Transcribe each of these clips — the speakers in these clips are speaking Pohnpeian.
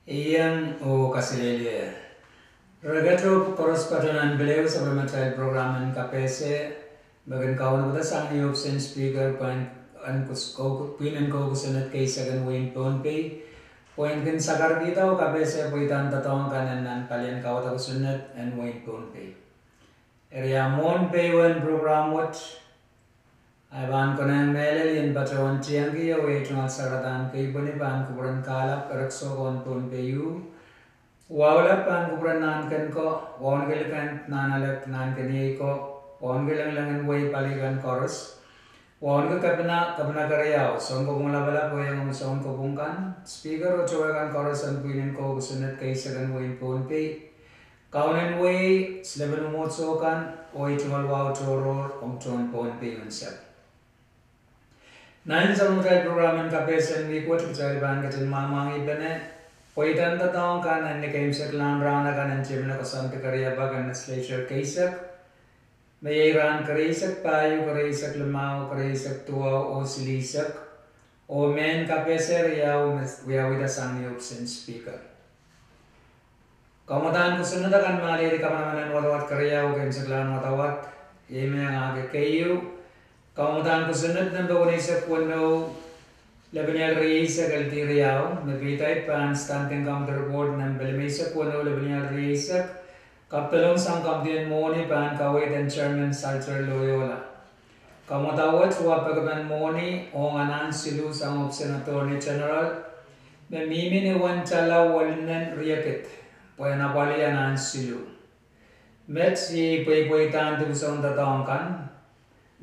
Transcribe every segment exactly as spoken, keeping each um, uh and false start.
Iang oh kaselehlie. Reket oh koaros patohwan pil ehu sapwellimatail prokram en kapehse, me kin kaunopada sang ni ohpis en Speaker, pwihn en kou kosonned keisek en wehin Pohnpei, pwehn kin sakarkihda oh kapehse pweidahn doadoahk kan en nan palien kawada kosonned en wehin Pohnpei. Eri a mwohn pei wen prokram wet, I pahn konehng mehlel I en patohwan tiengki oh iei tungoal saradan keipweni pahn kupwuren kahlap erekiso kohn Pohnpei uh, wahu lap pahn kupwuren Nahnken ko, wauneki likend Nahnalek Nahnken iei ko, wauneki lengileng en wehi pali kan koaros, wauneki kepina, kepina keriau, sounkopwung lapalap oh iengomw sounkopwung kan, Speaker oh towe kan koaros en pwihn en kou kosonned keisek en wehin Pohnpei, kaunen wehi, silepen mwomwohdiso kan, oh iei tungoal wahu tohrohr ong tohn Pohnpei unsek. Nan sapwellimatail prokram en kapehse en wihk wet kitail pahn ketin mwahmwahngihpene pweidahn doadoahk kan en ni keimwseklahn rahn akan en tiepene koasoandi keriapak en Legislature keisek, me iei rahn keriaisek pahieu, keriaisek limau, keriaisek duwau oh silihsek, oh mehn kapehse riau me wiawihda sang ni ohpis en Speaker. Kamwadahn kosonned akan me alehdi kamanaman en wadawad keriau, keimwseklahn wadawad, iei me iangahki keieu: Kamwadahn kosonned nempe weneisek weneu, lepenial rieisek eldi riau, me peidait pahn Standing Committee Report nempe limeisek weneu, lepenial rieisek, kapidolong sang komiti en mwohni pahn kaweid en Chairman Salter Loyola. Kamwadau wet wa pekipen mwohni ong anahn siluh sang ohpis en Attorney General, me mihmi ni wen tala welinen riekid, pwe en apwalih anahn siluh. Met iei pweipweidahn dipwisoun doadoahk kan,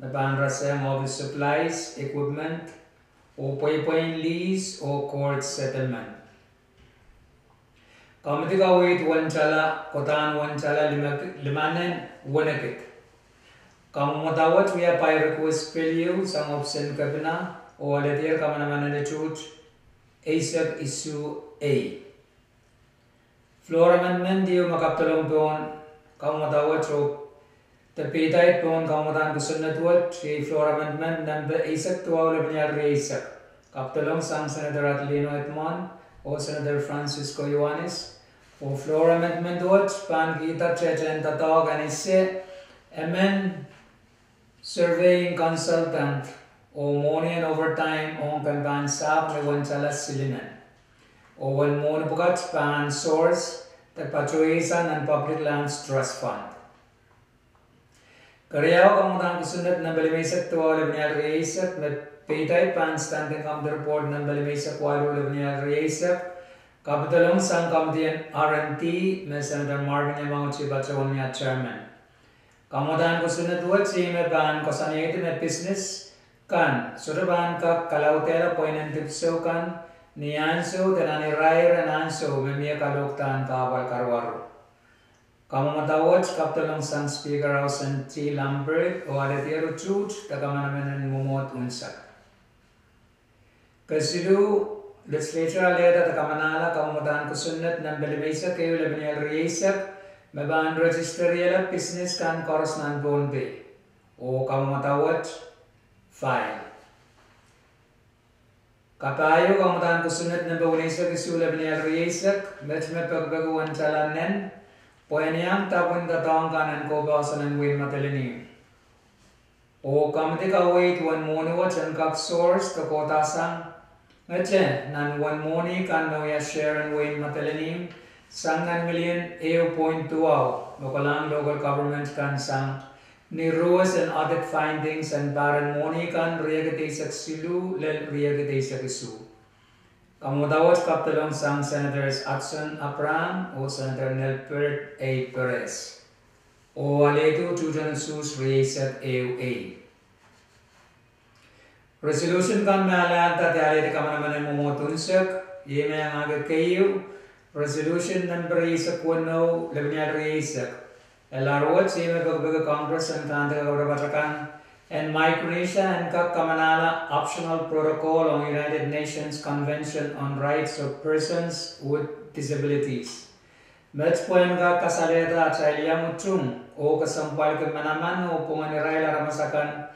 me pahn rasehng office supplies, equipment, oh pweipwein lease oh court settlement. Komiti kaweid wen tala, kodahn wen tala lima, limanen wenekid. Kamwadau wet wia pai request pil ieu sang ohpis en kepina, oh alehdier kamanaman en tuht eisek isuh ei. Floor amendment ieu me kapidolong pohn kamwadau wet oh de peidait pohn kamwadahn kosonned wet, iei floor amendment nempe eisek duwau, lepenial rieisek, kapidolong sang Senator Adelino Edmond oh Senator Francisco Ioanis, oh floor amendment wet pahn kihda tehtehn doadoahk en ese emen surveying consultant oh mwohnien overtime ong ken pahn sahpw ni wen tala silinen, oh wen mwohni pwukat pahn source de patohsang nan Public Lands Trust Fund. Keriau, kamwadahn kosonned nempe limeisek duwau, lepenial rieisek, me peidait pahn Standing Committee Report nempe limeisek waluh, lepenial rieisek, kapidolong sang komiti en R and D, me Senator Marvin M. Auchi patohwan wia chairman. Kamwadahn kosonned wet iei me pahn koasoanehdi me pisines kan sohte pahn kak kalaudehla pweinen dipwisou kan ni ansou de nan irair en ansou me mie kalohkdahn kahpwal karuwaru. Kamwadau wet kapidolong sang Speaker Austen T. Lambert oh alehdier tuht de kamanaman en mwomwohd unsek. Kesiluh, Legislature alehda de kamanahla kamwadahn kosonned nempe limeisek ehu, lepenial rieisek, me pahn register-ihala pisines kan koaros nan Pohnpei, oh kamwadau wet file. Kapahieu, kamwadahn kosonned nempe weneisek isuh, lepenial rieisek, met me pekipeki wen tala nen, pwehn iang dapwin doadoahk kan en koupwoson en wehin Madolenihmw. Oh komiti kaweid wen mwohni wet en kak source de kohdahsang ngete nan wen mwohni kan me wia share en wehin Madolenihmw, sang nan million ehu point duwau, me kolahng local government kan sang ni ruwes en audit findings en pahr en mwohni kan riekid eisek siluh lel riekid eisek isuh. Kamwadau wet kapidolong sang Senators Hudson Abraham oh Senator Nelbert A. Perez, oh alehdi tuht en usuhs rieisek ehu ei. Resolution kan me alahlda de alehdi kamanaman en mwomwohd unsek, iei me iangahki keieu: Resolution nempe rieisek weneu, lepenial rieisek. Elahr wet iei me pekipeki Congress en kahnde kakaparapatakan en Micronesia en kak kamanahla Optional Protocol ong United Nations Convention on Rights of Persons with Disabilities, met pwehn kak kasalehda atail iang utung oh kesempwalki manaman oh pwungen irail aramas akan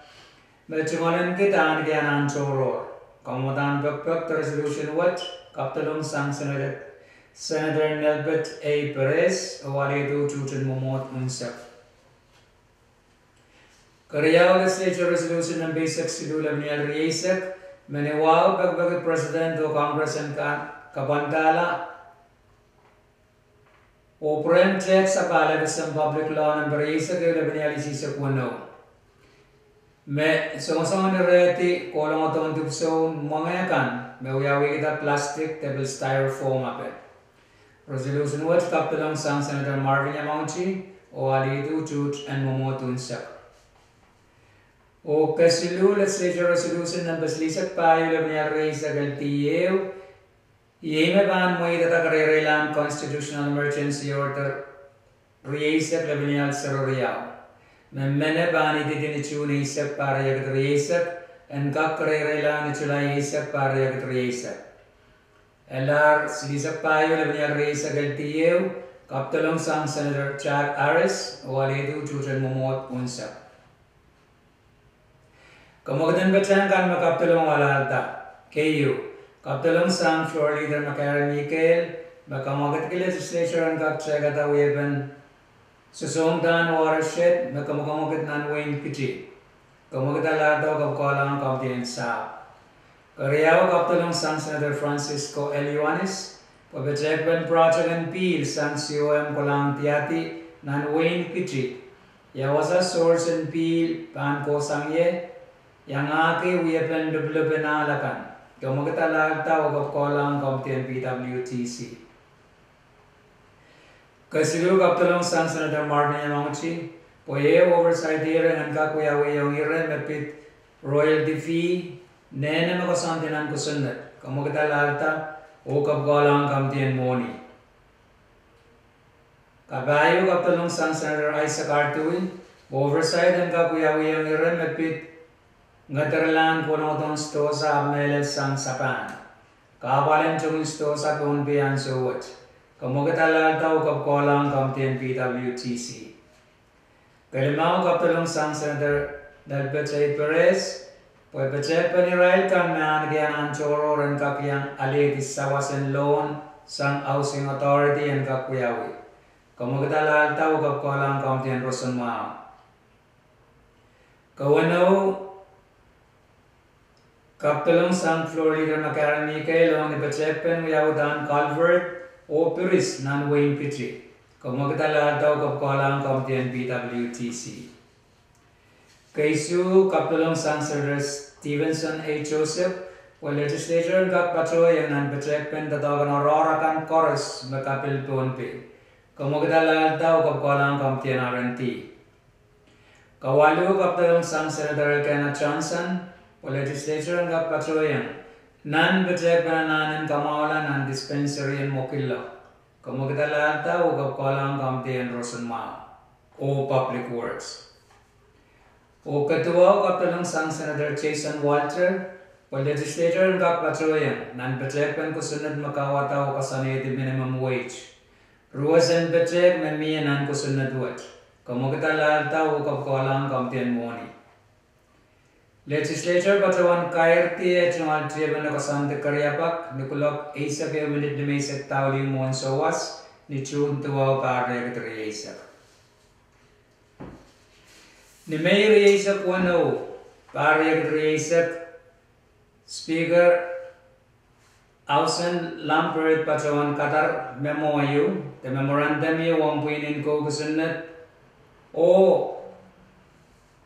me tungoal en kihda ahneki anahn tohrohr. Kamwadahn pekipek de resolution wet kapidolong sang Senator Senator Nelbert A. Perez, oh alehdi tuht en mwomwohd unsek. Keriau, Legislature Resolution number eisek siluh, lepenial rieisek, me ni wahu pekipeki President oh Congress en ka-, kapwandahla oh pwurehng tehk sapahl FSM Public Law number eisek ehu, lepenial isihsek weneu, me songosong en irehdi kohlongodohn dipwisoun mwenge kan me wiawihkihda plastic de pil styrofoam ape. Resolution wet kapdolong sang Senator Marvin Yamauchi, oh alehdi tuht en mwomwohd unsek. Oh kesiluh, Legislature Resolution number silihsek pahieu, lepenial rieisek eldi ehu, iei me pahn mweidada kareireilahn Constitutional Emergency Order rieisek, lepenial serihriau, me mehn pahn ididi ni June eisek, pahr riekid rieisek, en kak kareireilahn ni July eisek, pahr riekid rieisek. Elahr silihsek pahieu, lepenial rieisek eldi ehu, kapdolong sang Senator Jack Harris, oh alehdi tuht en mwomwohd unsek. Kamwekid en petehn kan me kapdolong oh alahlda. Keieu, kapdolong sang Floor Leader McGarry Miguel, me kamwekidki Legislature en kak tehkada wiepen Sosoundahn Watershed me kamwakamwakid nan wehin Kiti. Kamwekid alahlda oh kapwukoahlahng Komitin en Sahpw. Keriau, kapdolong sang Senator Francisco L. Ioanis, pwe petehkpen project en pihl sang COM kolahng diadi nan wehin Kiti, ia wasa source en pihl pahn kohsang ie, iangahki wiepen lipilip en ahl akan. Kamwekid alahlda oh kapwukoahlahng Komitin en P W T C. Kesiluh, kapdolong sang Senator Marvin Yamauchi, pwe ehu oversight hearing en kak wiawihong ire me pid royalty fee, nehne me koasoandi nan kosonned. Kamwekid alahlda oh kapwukoahlahng Komitin en Mwohni. Kapahieu, kapdolong sang Senator Isaac R. Dewey, pwe oversight en kak wiawihong ire me pid ngederlahn kohlongodohn sidohsa ahpw mehlel sang Sapahn, kahpwal en towin sidohsa Pohnpei ansou wet. Kamwekid alahlda oh kapwukoahlahng Komitin en P W T C. Kelimau, kapdolong sang Senator Nelbert A. Perez, pwe petehkpen irail kan me ahneki anahn tohrohr en kak iang alehdi sawas en loan sang Housing Authority en kak wiawi. Kamwekid alahlda oh kapwukoahlahng Komitin en Roson Mwahu. Keweneu, kapdolong sang Floor Leader McGarry Miguel ong ni petehkpen wiawi dahn culvert oh piris nan wehin Kiti. Kamwekid alahlda oh kapwukoahlahng Komitin en P W T C. Keisuh, kapdolong sang Senator Stevenson A. Joseph, pwe Legislature en kak patohieng nan petehkpen doadoahk en oaroahr akan koaros me kapil Pohnpei. Kamwekid alahlda oh kapwukoahlahng Komitin en R and D. Kawalu, kapdolong sang Senator Elkena Johnson, pwe Legislature en kak patohieng nan petehkpen anahn en kamwahula nan dispensary en Mokillo. Kamwekid alahlda oh kapwukoahlahng Komitin en Roson Mwahu oh Public Works. Oh keduwau, kapdolong sang Senator Jason Walter, pwe Legislature en kak patohieng nan petehkpen kosonned me kauwada oh koasoanehdi minimum wage. Ruwesen petehk me mie nan kosonned wet. Kamwekid alahlda oh kapwukoahlahng Komitin en Mwohni. Legislature patohwan kairdi eh tungoal tiepene koasoandi keriapak ni kuloak eisek ehu minit limeisek dahliu mwohn souwas ni June duwau, pahr riekid rieisek. Ni Mei rieisek weneu, pahr riekid rieisek, Speaker Housen Lambert patohwan kadar memo ieu, de memorandum ieu ong pwihn en kou kosonned oh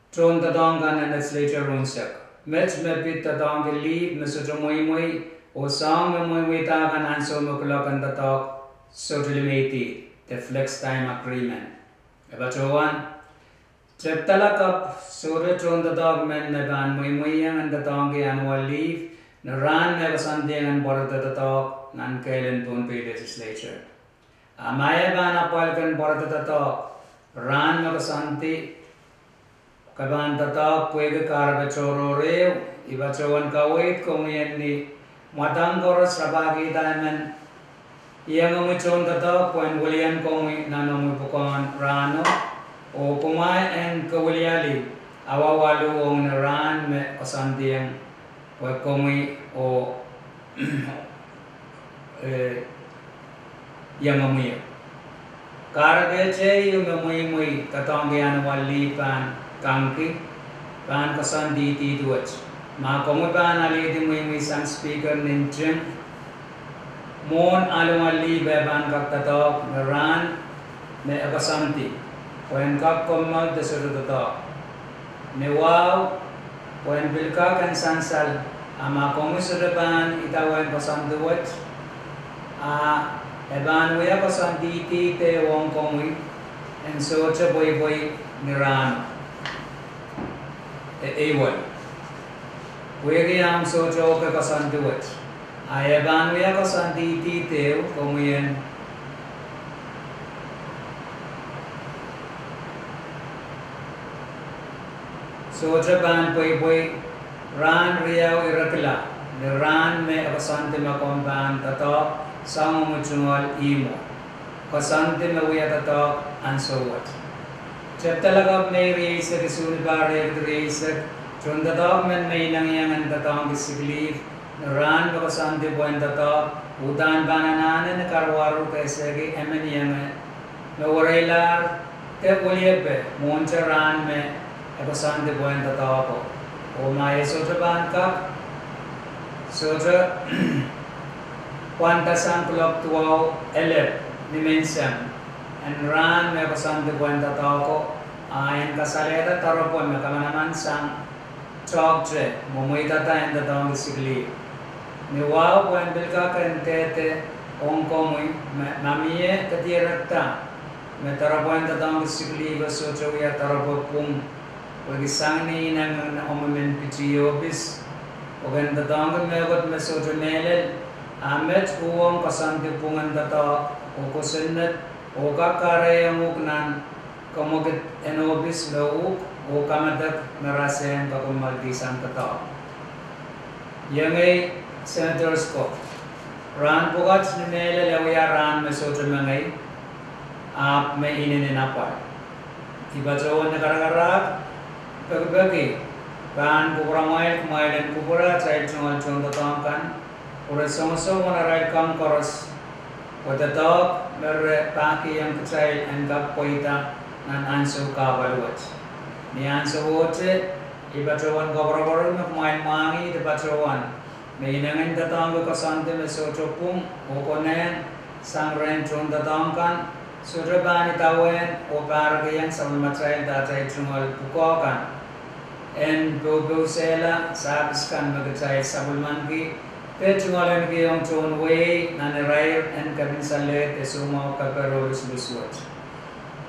tohndoadoahk kan en Legislature unsek. Met me pid doadoahngki leave me sohte mweimwei oh soahng me mweimweida kan ansou me kuloak en doadoahk sohte limeidi, de flex time agreement. E patohwan tepda lakapw sohte tohndoadoahk men me pahn mweimweiong en doadoahngki annual leave ni rahn me koasoandiong en pwarada doadoahk nan kehl en Pohnpei Legislature. A ma e pahn apwalki en pwarada doadoahk rahn me koasoandi ke pahn doadoahk pwehki kahrepe tohrohr ehu, I patohwan kaweid komwi en ni mwadang koaros rapahkihda emen iang omwi tohndoadoahk pwehn wilian komwi nan omwi pwukoahn rahno, oh kumwail en kawiliali awa waluh ong ni rahn me koasoandiong pwe komwi oh, eh, iengomwi. Kahrepe tehieu me mweimwei doadoahngki anahn lih pahn kangki, pahn koasoandi idiwet. Ma komwi pahn alehdi mweimwei sang Speaker nin ting, mwohn anahn lih pahn kak doadoahk me rahn me e koasoandi, pwehn kak kommoal de sohte doadoahk. Ni wahu, pwehn pil kak en sansal, a ma komwi sohte pahn idawehn koasoandi wet, a e pahn wia koasoandi idih de ong komwi, en sohte pweipwei ni rahno. E, eiwel. Pwehki omw sohte ohke koasoandi wet. A e pahn wia koasoandi idih de ong komwi en sohte pahn pweipwei, rahn riau irekla, ni rahn me e koasoandi me komw pahn doadoahk sang omwi tungoal ihmwo. Koasoandi me wia doadoahk ansou wet. Tepda lakapw me rieisek, isuh ni pahr riekid rieisek, tohndoadoahk men me inengieng en doadoahngki sick leave, ni rahn me koasoandi pwehn doadoahk, uhdahn pahn anahne ni karuwaru kesehki emen ienge me wereilahr de weliepe mwohnte rahn me e koasoandi pwehn doadoahko. Oh ma e sohte pahn kak, sohte pwandasang kuloak duwau elep ni menseng en rahn me e koasoandi pwehn doadoahko, a en kasalehda doaropwe me kamanaman sang toahkte me mweidada en doadoahngki sick leave. Ni wahu pwehn pil kak en dehde ong komwi me ma mie de dierekda me doaropwe en doadoahngki sick leave e sohte wia doaropwe pwung, pwehki sang ni inengieng en omw men pitih ohpis, oh ken doadoahngki mehkot me sohte mehlel, a met uhwong koasoandi pwung en doadoahk oh kosonned, oh kak kahrehiong uhk nan kamwekid en ohpis me uhk, oh kamedek me rasehng kakommoaldi sang doadoahk. Iengei Senator Scott, rahn pwukat ni mehlel e wia rahn me sohte mengei, ahpw me inenen apwal. I patohwan ni karakarahk pekipeki pahn kupwuramwail kumwail en kupwure atail tungoal tohndoadoahk kan, pwe re songosong wen arail kan koaros, pwe doadoahk me re pahkihong kitail en kak pweida nan ansou kahpwal wet. Ni ansowohte, I patohwan koapworopwor me kumwail mwahngih de patohwan me inengen doadoahngki koasoandi me sohte pwung oh konehng sang rehn tohndoadoahk kan, sohte pahn idawehn oh pahrekiong sapwellimatail de atail tungoal pwukoa kan en poupousehla sahpis kan me kitail sapwellimanki de tungoal en kihong tohn wehi nan irair en kepinsalehd de soumwahu keper oh lusulus wet.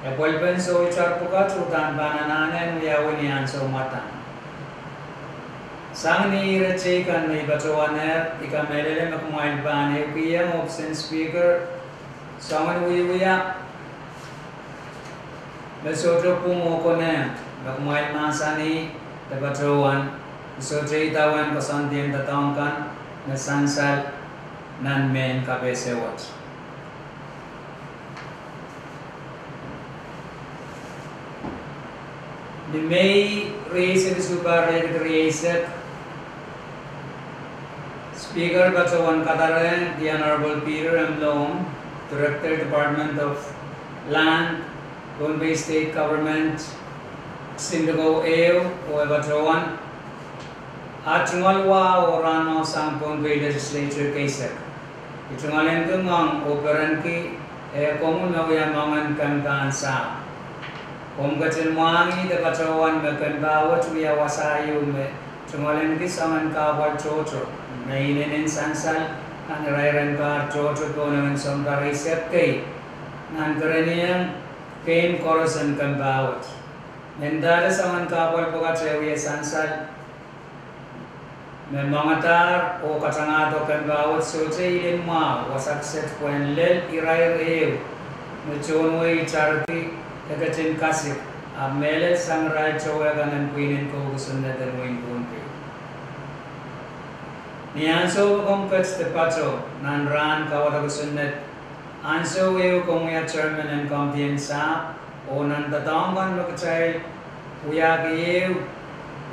E pwelpen soh itar pwukat uhdahn pahn anahne en wiawi ni ansou mwadang. Sang ni ire teikan me I patohwanehr, I kamehlele me kumwail pahn ehukihong ohpis en Speaker soangen wiewia me sohte pwung oh konehng me kumwail mahsanih de patohwan me sohte idawehn koasoandien doadoahk kan me sansal nan mehn kapehse wet. Ni Mei rieisek, isuh pahr riekid rieisek, Speaker patohwan kadarehng the Honorable Peter M. Lom, Director, Department of Land, Pohnpei State Government, kisin likou ehu, oh e patohwan, ah tungoal wahu oh rahno sang Pohnpei Legislature keisek. I tungoal en kin ngoang oh perenki eh komwi me wia moangen kempa en sahpw. Komw ketin mwahngih de patohwan me kempa wet wia wasa ehu me tungoal en kin soangen kahpwal tohto me inenen sansal nan irairen pahr tohto pohn ewen sounpar eisek kei nan kerenieng keimw koaros en kempa wet. Mendahte soangen kahpwal pwukat eh wie sansal me mwangadahr oh katangahdo kempa wet, sohte ilen mwahu wasa kiset pwehn lel irair ehu me tohn wehi itarki de ketin kasik, ahpw mehlel sang irail towehkan en pwihn en kou kosonned en wehin Pohnpei. Ni ansou me komw ket de pato nan rahn kawada kosonned, ansou ehu komw wia chairman en komiti en sahpw, oh nan doadoahk kan me kitail wiahki ehu,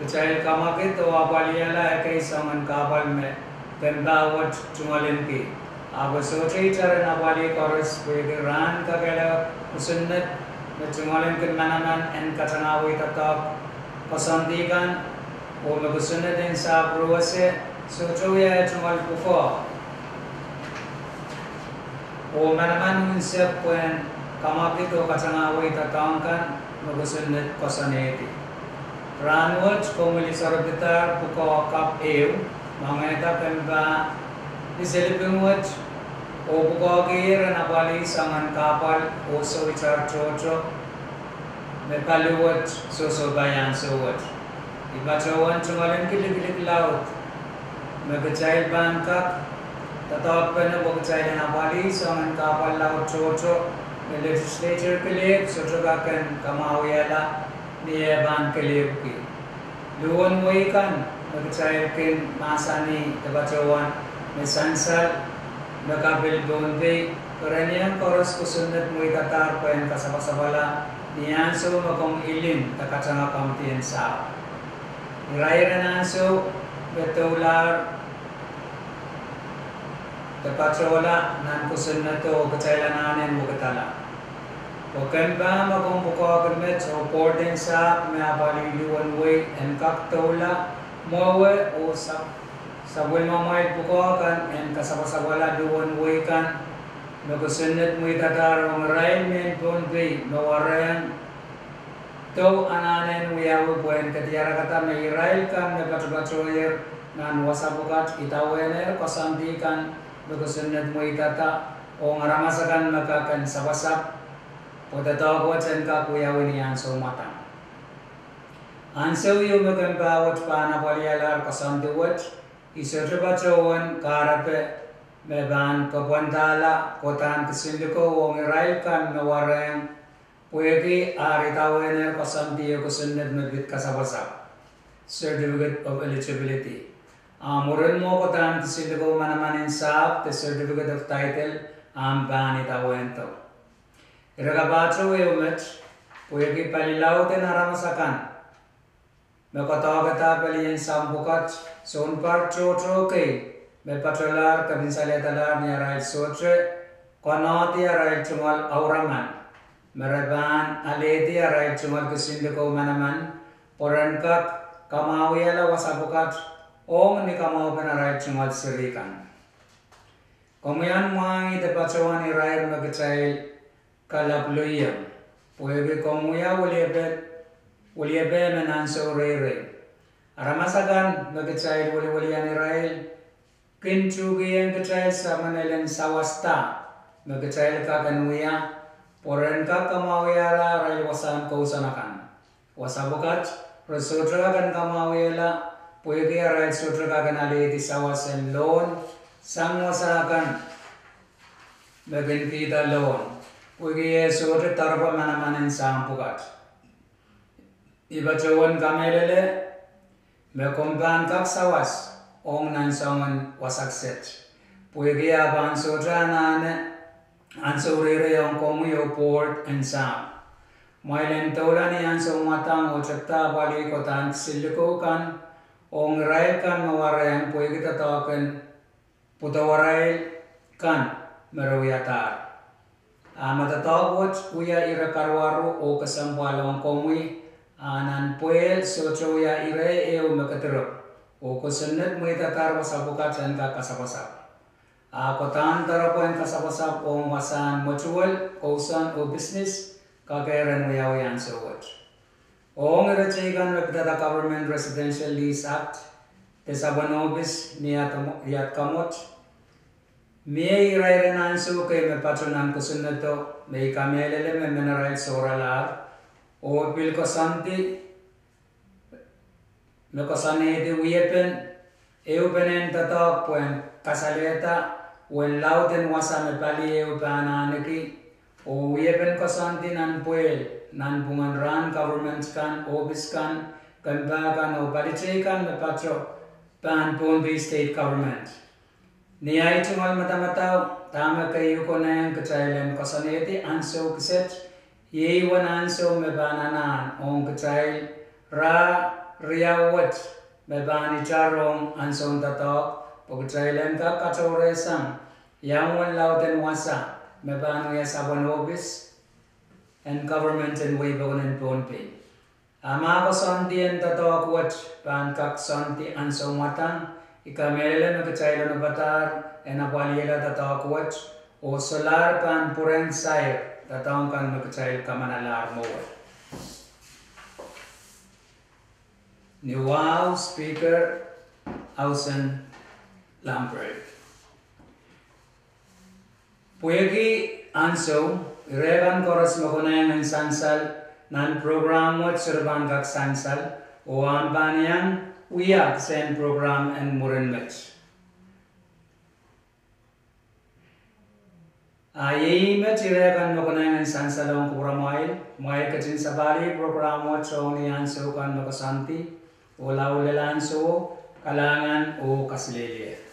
kitail kamwakid oh apwalihala ekei soangen kahpwal me kempa wet tungoal en kin. Ahpw e sohte itar en apwalih koaros pwehki rahn kakehlaka kosonned me tungoal en kin manaman en katangahwei doadoahk koasoandi kan, oh me kosonned en sahpw ruwese sohte wia tungoal pwukoa oh manaman unsek pwehn kamwakid oh katangahwei doadoahk kan me kosonned koasoanehdi. Rahnwet komw lih sohte pid pwukoa kapw ehu, mwangehda kempa ni seliping wet, oh pwukoahki en apwalih soangen kahpwal oh soh itar tohto me paliwet sohsohpai ansou wet. I patohwan tungoal en likilik laud me kitail pahn kak doadoahkpene pwe kitail en apwalih soangen kahpwal laud tohto me legislature kelehpw sohte kak en kamwahwihala ni eh pahn kelehpwki. Luhwen wehi kan me kitail kin mahsanih de patohwan me sansal me kapil Pohnpei, kerenieng koaros kosonned mweidadahr pwehn kasapwasapwala ni ansou me komw ilin de katanga komiti en sahpw. Irair en ansou me doulahr de patohla nan kosonnedo kitail anahne en wekidala. Pwe kempa me komw pwukoahki met oh board en sahpw me apwalih luhwen wehi en kak doula mwowe oh sapwellimamwail pwukoa kan en kasapwasapwala luhwen wehi kan me kosonned mweidadahr ong irail mehn Pohnpei me warehng doh anahne en wiawi pwehn kediarekda me irail kan me patopatohier nan wasa pwukat idawehnehr koasoandi kan me kosonned mweidada ong aramas akan me kak en sapwasapw, pwe doadoahk wet en kak wiawi ni ansou mwadang. Ansou ieu me kempa wet pahn apwalialahr koasoandi wet, I sohte patohwan kahrepe me pahn kapwandahla kohdahn kisin likou ong irail kan me warehng pwehki ar idawehnehr koasoandi oh kosonned me pid kasapwasapw, Certificate of Eligibility. A mwurin mwo kohdahn kisin likou manaman en sahpw de Certificate of Title ahpw pahn idawehndo. Ire kapahtou ehu met, pwehki pali laud en aramas akan me koadoahkada palien sampwukat, sounpar tohto kei me patohlahr kepinsalehdahlahr ni arail sohte konohdi arail tungoal auraman me re pahn alehdi arail tungoal kisin likou manaman pwe ren kak kamwahwihala wasa pwukat ong ni kamwahupen arail tungoal seri kan. Komwi en mwahngih de patohwan irair me kitail kalapw loieng, pwehki komw wia weliepe, weliepe me nan ansou reirei. Aramas akan me kitail weliwelian irail kin tuhkiheng kitail samin elen sawas da me kitail kak en wia pwe ren kak kamwahwihala arail wasahn kousoan akan. Wasa pwukat re sohte kak en kamwahwihala pwehki arail sohte kak en alehdi sawas en loan sang wasa akan me kin kihda loan, pwehki eh sohte doaropwe manaman en sampwukat. I patohwan kamehlele me komw pahn kak sawas ong nan soangen wasa kiset, pwehki ah pahn sohte anahne ansou reirei ong komwi oh board en sahpw. Kumwail en doula ni ansou mwadang oh tepda apwalih kohdahn kisin likou kan ong irail kan me warehng pwehki doadoahk en pwudowarail kan me re wiadahr. A ma doadoahk wet wia ire karuwaru oh kesempwal ong komwi, a nan pwehl sohte wia ire ehu me kedirepw, oh kosonned mweidadahr wasa pwukat en kak kasapwasapw. A kohdahn doaropwe en kasapwasapw ong wasahn mwetuwel, kousoan oh pisines kakehr en wiawi ansou wet. Ong ire teikan me pidada Government Residential Lease Act de sapwen ohpis ni Iadkamwot, mie irair en ansou kei me pato nan kosonnedo me I kamehlele me men arail sohralahr, oh pil koasoandi me koasoanehdi wiepen ehupenen doadoahk pwehn kasalehda uwen lauden wasa me pali ehu pahn ahneki, oh wiepen koasoandi nan pwehl nanpwungen rahn government kan, ohpis kan, kempa kan oh pali teikan me pato pahn Pohnpei State Government. Ni ahi tungoal madamadau, dahme keieu konehng kitail en koasoanehdi ansou kiset, iei uwen ansou me pahn anahn ong kitail rah riau wet me pahn itar ong ansoun doadoahk, pwe kitail en kak katohrehsang Ia mwomwen lauden wasa me pahn wia sapwen ohpis en government en wehi pokon en Pohnpei? A ma koasoandi en doadoahk wet pahn kak koasoandi ansou mwadang, I kamehlele me kitail onopadahr en apwalihala doadoahk wet oh solahr pahn pwurehng sair doadoahk kan me kitail kamanalahr mwowe. Ni wahu, Speaker Ausen Lambert. Pwehki ansou, ire kan koaros me konehng en sansal nan prokram wet sohte pahn kak sansal, oh ahmw pahn iang wia kisehn prokram en mwurin met. A iei met ire kan me konehng en sansalohng kupwuramwail, mwail ketin sapahl prokram wet ong ni ansou kan me koasoandi, oh lao lel ansowo, kalahngan oh kaselehlie.